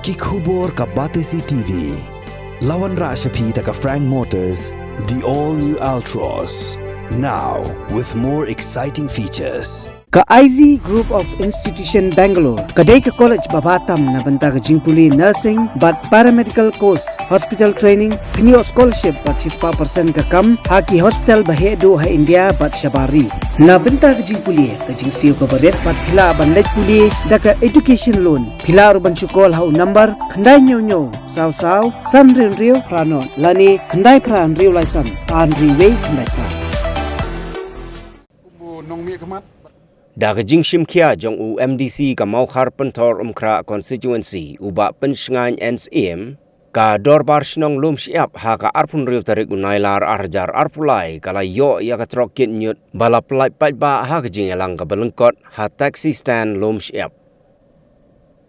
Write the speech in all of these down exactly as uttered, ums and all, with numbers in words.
Ki khubor ka Batesi T V. La wanrah sha phi da ka Frank Motors, the all new Altroz. Now with more exciting features. Ka Ivy Group of Institution Bangalore ka dei ka college ba bha tam na bynta ka jingpule nursing bad paramedical course, hospital training, pynïoh scholarship bad shispah percent ka kam ha ki hospital ba heh duh ha India bad shabar ri. Na bynta ka jingpule, ka jingsiew kaba rit bad phi lah ban leit pule da ka education loan. Phi lah ruh ban shu call ha u number khyndai hynñiew hynñiew saw saw san hynriew hynriew phra nod lane khyndai phra hynriew lai san ar hynriew wei khyndai phra. Da ka jingshim khia jong u M D C ka Mawkhar Pynthor Umkhrah constituency, u Bah Pynshngain N Syiem, ka Dorbar Shnong Lumshyiap ha ka arphew hynriew tarik u Nailar ar hajar arphew lai ka la ïoh ïa ka trok kit ñiut ba la pyllait paidbah ha ka jingïalang kaba lyngkot ha taxi stand Lumshyiap.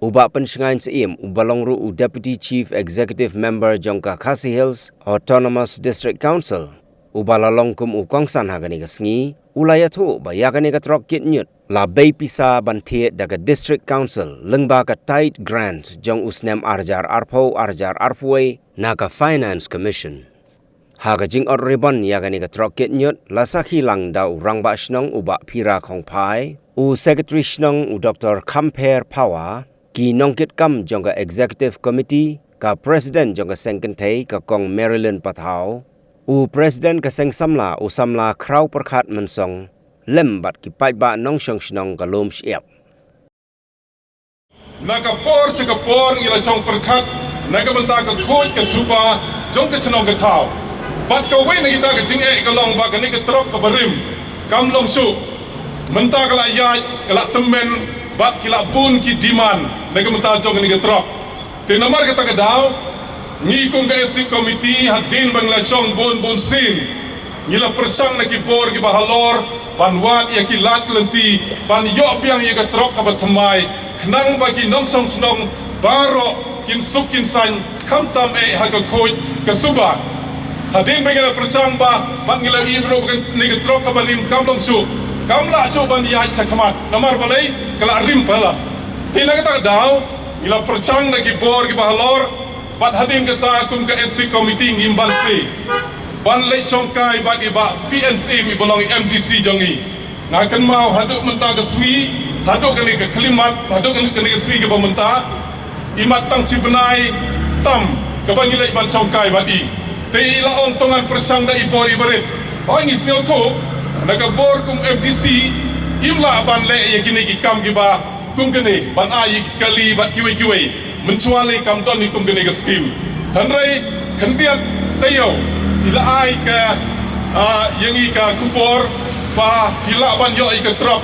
U Bah Pynshngain Syiem, uba long ruh u Deputy Chief Executive Member jong ka Khasi Hills Autonomous District Council, uba la long kum u kongsan ha kane ka sngi, u la ïathuh ba ïa kane ka trok kit ñiut la bei pisa ban thied da ka District Council lyngba ka TIDE grant jong u snem ar hajar arphew ar hajar arphew wei na ka Finance Commission. Ha ka jingot ribbon ïa kane ka trok kit ñiut la sakhi lang da u Rangbah Shnong u Bah Phira Khongphai, u Secretary Shnong u Doktor Khampher Phawa, ki nongkitkam jong ka Executive Committee, ka President jong ka Seng Kynthei ka Kong Marilyn Pathaw, u President ka Seng Samla u Samla Khraw Pyrkhat Mynsong, lem bad ki paidbah nongshong shnong ka Lumshyiap. Na ka por sha ka por ngi la shong pyrkhat na ka bynta ka khuid ka suba jong ka chnong ka thaw. Bad kawei na kita ka jingeh ka long ba kane ka trok kaba rim kam long shuh. Mynta ka la ïaid, ka la tymmen, bad ki la bun ki demand na ka bynta jong kane ka trok. Te namar kata ka daw, ngi kum ka Executive Committee hadien ba ngi la shong bun bun sien, ngi la pyrshang na ki bor kiba halor ban wad ïa ki lad ki lynti ban ïoh biang ïa ka trok kaba thymmai, khnang ba ki nongshong shnong baroh kin suk kin saiñ, khamtam eh ha ka khuid ka suba. Hadien ba ngi la pyrshang ba, bad ngi la ïohi ruh ba kane ka trok kaba rim kam long shuh, kam lah shuh ban ïaid shakhmat, namar balei, ka la rim palat. Te na kata ka daw ngi la pyrshang na ki bor kiba halor, bad hadien kata kum ka Executive Committee ngim banse ban leit shongkai bad i Bah P N Syiem iba long i M D C jong ngi. Nga kynmaw haduh mynta ka sngi, haduh kane ka khyllipmat, haduh kane, kane ka sngi kaba mynta, imat tang shi bnai tam kaba ngi leit ban shongkai bad i. Te i la ong to ngan pyrshang da i bor iba rit. Hooid, ngi sngewthuh na ka bor kum M D C im lah ban leh ïa kine ki kam kiba kum kane, ban ai ïa ki kali bad kiwei kiwei. Mynshuwa lei kam don ïa kum kane ka skim. Hynrei khyndiat taïew i la ai ka, ah, ïa ngi ka khubor ba i lah ban ïoh ïa ka trok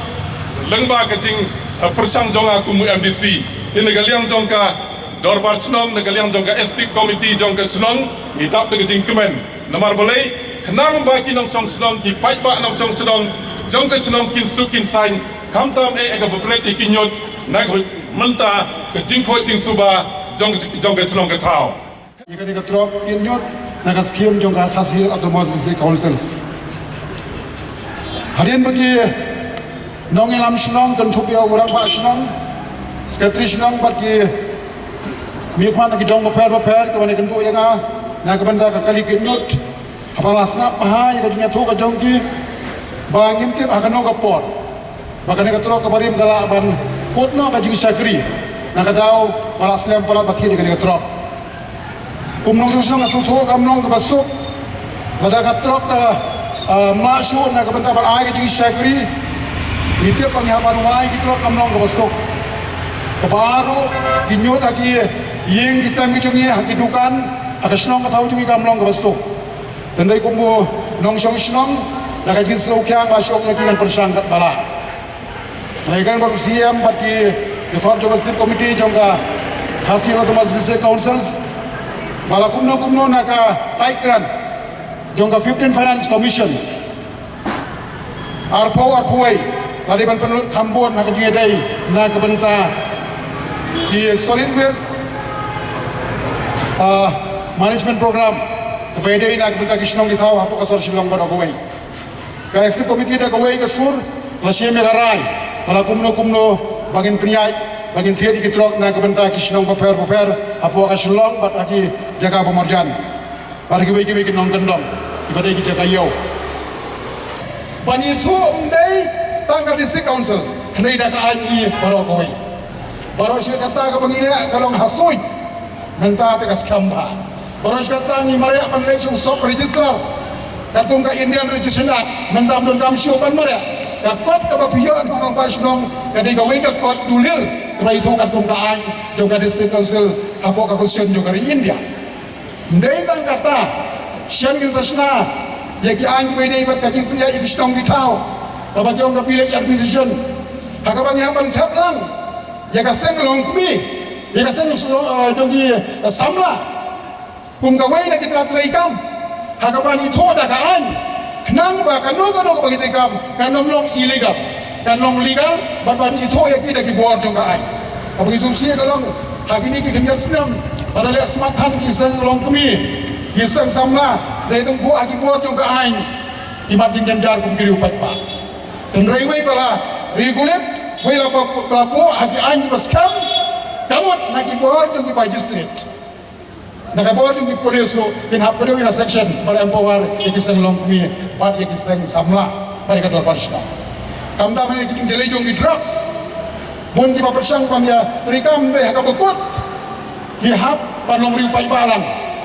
lyngba ka jing, ah, pyrshang jong nga kum u M D C. Te na ka liang jong ka Dorbar Shnong, na ka liang jong ka Executive Committee jong ka shnong, ngi dap da ka jingkmen. Namar balei, khnang ba ki nongshong shnong, ki paidbah nongshong shnong jong ka shnong kin suk kin saiñ, khamtam eh ha kaba bret ïa ki ñiut na ka mynta ka jingkhuid jingsuba jong, jong ka shnong ka thaw. Ïa kane ka trok kit ñiut na ka skim jong ka Khasi Hills Autonomous District Councils. Hadien ba ki nongïalam shnong kynthup ïa u rangbah shnong, secretary shnong bad ki mihkhmat na ki dong bapher bapher kiba ïakynduh ïa nga na ka bynta ka kali kit ñiut. Haba la sngap bha ïa ka jingïathuh ka jong ki ba ngim tip ha kano ka por ba kane ka trok kaba rim ka lah ban kut noh ka jingshakri na ka daw ba la slem palat ba thied ïa kane ka trok. Kum nongshong shnong nga sngewthuh kam long kaba suk. Lada ka trok ka, ah, mlak shuh na ka bynta ban ai ka jingshakri, ngi tip ba ngi hap ban wai ki trok kam long kaba suk. Kaba ar ruh, ki ñiut ha ki ïing ki sem ki jong ngi, ha ki dukan, ha ka shnong ka thaw jong ngi kam long kaba suk. Tang dei kum u nongshong shnong, na ka jingsngewkhia nga la shong ïa ki ngan pyrshang katba lah. Nga kren bad u C M bad ki dkhot jong ka Executive Committee jong ka Khasi Hills Autonomous District Councils ba la kumno kumno na ka tight grant jong ka fifteen Finance Commissions. Arphew arphew wei la dei ban pynlut kham bun ha ka jingïadei na ka bynta ki solid waste, ah, management program kaba ïadei na ka bynta ki shnong ki thaw hapoh ka sor Shillong bad ha kawei. Ka Executive Committee da kawei ka sur la shim ïa ka rai ba la kumno kumno ba ngin pynïaid Ba ngin thied ïa ki trok na ka bynta ki shnong bapher bapher hapoh ka Shillong bad ha ki jaka ba marjan, bad ha kiwei kiwei ki nongkyndong kiba dei ki jaka ïew. Ban ithuh ym dei tang ka District Council, hynrei da ka aiñ hi baroh kawei. Baroh shi katta kaba ngi leh ka long ha suiñ. Mynta te ka skhem bha. Baroh shi katta ngi mareh ban leit sha u sub registrar. Katkum ka Indian Registration Act, mynta ym donkam shuh ban mareh. Ka kot kaba phi ïoh na ka rangbah shnong ka dei kawei ka kot dulir kaba ithuh katkum ka aiñ jong ka District Council hapoh ka Constitution jong ka ri India. Ym dei tang katta, shen ngin sa shna ïa ki aiñ kiba ïadei bad ka jingpynïaid ïa ki shnong ki thaw, kaba ki ong ka village administration, ha kaba ngi hap ban thep lang ïa ka seng longkmie, ïa ka seng, eh, jong ki, eh, samla kum kawei na ki tnat treikam, ha kaba ngi ithuh da ka aiñ, khnang ba kano kano kaba ki treikam kan ym long illegal, kan long legal, bad ban ithuh ïa ki da ki bor jong ka aiñ. Kaba ngi sngewsih ka long ha kine ki khyndiat snem ba la leh smat than ki seng longkmie, ki seng samla, dei tang buh ha ki bor jong ka aiñ, ki mad jingjynjar kum ki riew paidbah. Hynrei wei ba la regulate, wei la ba, ba la buh ha ki aiñ kiba skhem, ka mut na ki bor jong ki magistrate, na ka bor jong ki police ruh kin hap pynïoh ïa ka section ba la empower ïa ki seng longkmie bad ïa ki seng samla bad ïa ka dorbar shnong. Khamtam ha ki jingjlei jong ki drugs, bun kiba pyrshang ban ïa treikam hynrei ha kaba kut ki hap ban long riew paidbah lang,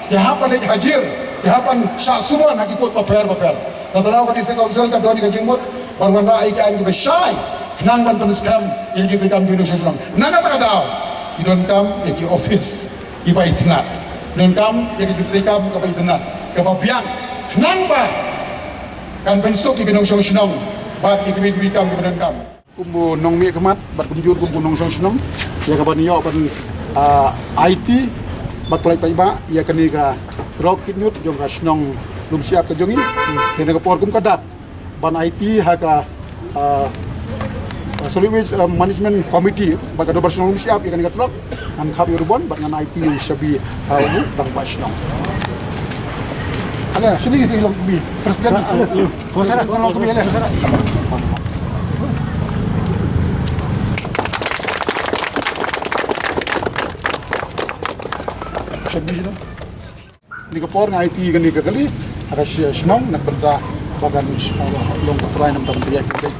ki hap ban leit hajir, ki hap ban shah suban ha ki kot bapher bapher. Kata daw ka District Council ka don ïa ka jingmut ban wanrah ïa ki aiñ kiba shai khnang ban pynskhem ïa ki treikam jong ki nongshong shnong. Na kata ka daw ki donkam ïa ki office kiba itynnad, donkam ïa ki treikam kaba itynnad, kaba biang, khnang ba kan pynsuk ïa ki nongshong shnong bad ïa kiwei kiwei ki kam kiba donkam. Kum u nongmihkhmat bad kumjuh ruh kum u nongshong shnong, ïa kaban ïoh ban, ah, aiti bad pynlait paidbah ïa kane ka rok kit ñiut jong ka shnong Lumshyiap ka jong ngi. Kane ka por kum ka dak ban aiti ha ka, ah, Solid Waste, ah, Management Committee bad ka dorbar shnong Lumshyiap ïa kane ka trok. Ngan khap ïa u ribbon bad ngan aiti ïa u shabi ha u rangbah shnong. Ale, shini ki longkmie, president. Ko sara, ko sara, ko sara. Shabi shnong. Ni ka por nga aiti kane ka kali ha ka shi-, shnong na ka bynta ba kan, ah, long ka trai namar ba kan ïaid ka kali.